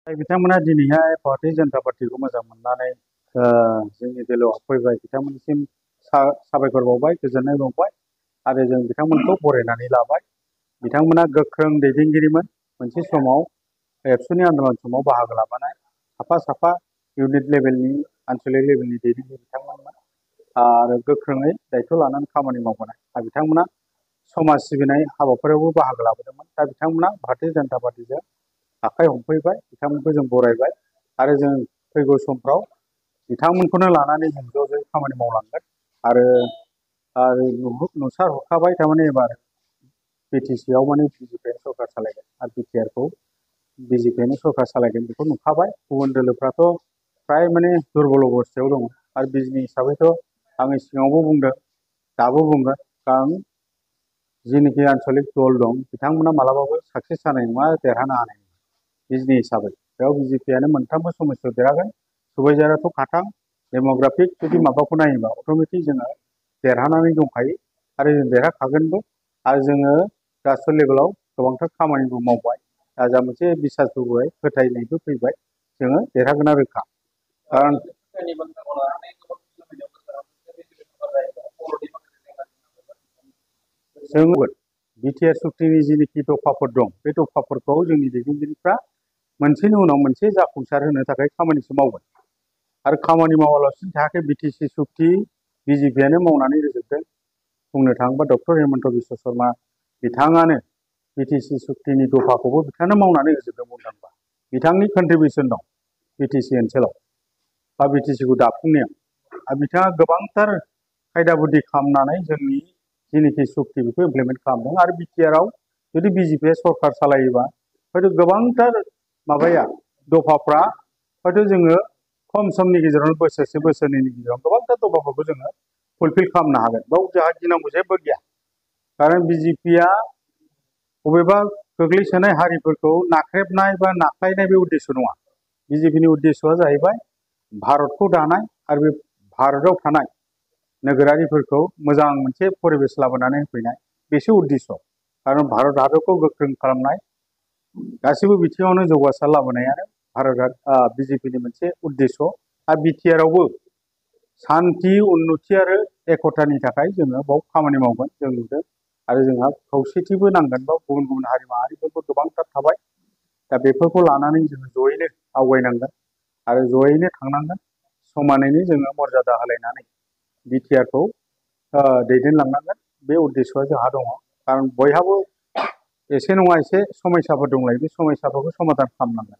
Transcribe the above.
बिथांमोना दिनैहाय भारतीय जनता पार्टीखौ मोजां मोननानै जोंनि दोलोआव फैबाय बिथांमोननिसिम साबायखर बावबाय गोजोननाय बावबाय आरो जों बिथांमोनखौ बरायनानै लाबाय। बिथांमोना गोख्रों दैदेनगिरिमोन मोनसे समाव एबसुनि आन्दलन समाव बाहागो लाबानाय साफा इउनिट लेभेलनि आन्चलिक लेभेलनि दैदेनगिरि बिथांमोनमोन आरो गोख्रोङै दायथ' लानानै खामानि मावबोनाय आरो बिथांमोना समाज सिबिनाय हाबाफारियावबो बाहागो लाबोदोंमोन। दा बिथांमोना भारतीय जनता पार्टीजों आखाइ हमफैबाय बिथांमोनखौ जों बरायबाय आरो जों फैगौ समफ्राव बिथांमोनखौनो लानानै जों ज' ज'यै खामानि मावलांगोन आरो नुसारहरखाबाय थारमाने एबार बिटिसिआव माने बिजेपिआनो सरकार सालायगोन आरो बिटिआरखौ बिजेपिआनो सरकार सालायगोन बेखौ नुखाबाय। गुबुन दोलोफ्राथ' फ्राय माने दुरबल अबस्थायाव दङ आरो बिजनि हिसाबैथ' आङो सिगाङावबो बुंदों दाबो बुंगोन खारन जिनोखि आन्चलिक दल दं बिथांमोना मालाबाबो साक्सेस जानाय नङा देरहानो हानाय नङा बिजनि हिसाबै बेयाव बिजेपिआनो मोनथामबो समस्यायाव देरहागोन। सुबाइजाराथ' खाथां डेम'ग्राफिक जुदि माबाखौ नायोबा अट'मेटिक जोङो देरहानानै दंखायो आरो जों देरहाखागोनबो आरो जोङो राष्ट्र लेभेलाव गोबांथार खामानिबो मावबाय दा जा मोनसे बिसासबो फैबाय फोथायनायबो फैबाय जोङो देरहागोना रोखा खारन जों बिटिआर सुक्तिनि जिनिखि दफाफोर दं बे दफाफोरखौ जोंनि दैदेनगिरिफ्रा मोनसेनि उनाव मोनसे जाफुंसार होनो थाखाय खामानिसो मावगोन आरो खामानि मावालासिनो थायाखै। बिटिसि सुक्ति बिजेपिआनो मावनानै रोजोबदों। बुंनो थाङोबा डक्टर हेमन्त बिश्व शर्मा बिथाङानो बिटिसि सुक्तिनि दफाखौबो बिथाङानो मावनानै होजोबदों। बुंनो थाङोबा बिथांनि कन्ट्रिबिउसन दं बिटिसि ओनसोलाव बा बिटिसिखौ दाफुंनायाव आरो बिथाङा गोबांथार खायदा बुद्धि खालामनानै जोंनि जिनिखि सुक्ति बेखौ इमप्लिमेन्ट खालामदों आरो बिटिआरआव जुदि बिजेपिआ सरकार सालायोबा हयथ' गोबांथार माबाया दफाफ्रा हयथ' जोङो खम समनि गेजेरावनो बोसोरसे बोसोरनैनि गेजेराव गोबांथार दफाफोरखौ जोङो फुलफिल खालामनो हागोन। बाव जोंहा गिनांगौ जेबो गैया खारन बिजेपिआ बबेबा गोग्लैसोनाय हारिफोरखौ नाख्रेबनाय बा नाख्लायनाय बे उद्देश्य नङा। बिजेपिनि उद्देश्यआ जाहैबाय भारतखौ दानाय आरो बे भारताव थानाय नोगोरारिफोरखौ मोजां मोनसे परिबेस लाबोनानै होफैनाय बेसो उद्देश्य। खारन भारत हादरखौ गोख्रों खालामनाय गासैबो बिथिङावनो जौगासार लाबोनायानो भारत बिजेपिनि मोनसे उद्देश्य आरो बिटिआरआवबो सान्थि उन्नति आरो एकतानि थाखाय जोङो बाव खामानि मावगोन जों नुदों आरो जोंहा खौसेथिबो नांगोन बाव गुबुन गुबुन हारि माहारिफोरबो गोबांथार थाबाय दा बेफोरखौ लानानै जोङो जयैनो आवगायनांगोन आरो जयैनो थांनांगोन समानैनो जोङो मर्यादा होलायनानै बिटिआरखौ दैदेनलांनांगोन बे उद्देश्यआ जोंहा दङ। खारन बयहाबो एसे नङा एसे समयसाफोर दंलायो बे समयसाफोरखौ समाधान खालामनांगोन।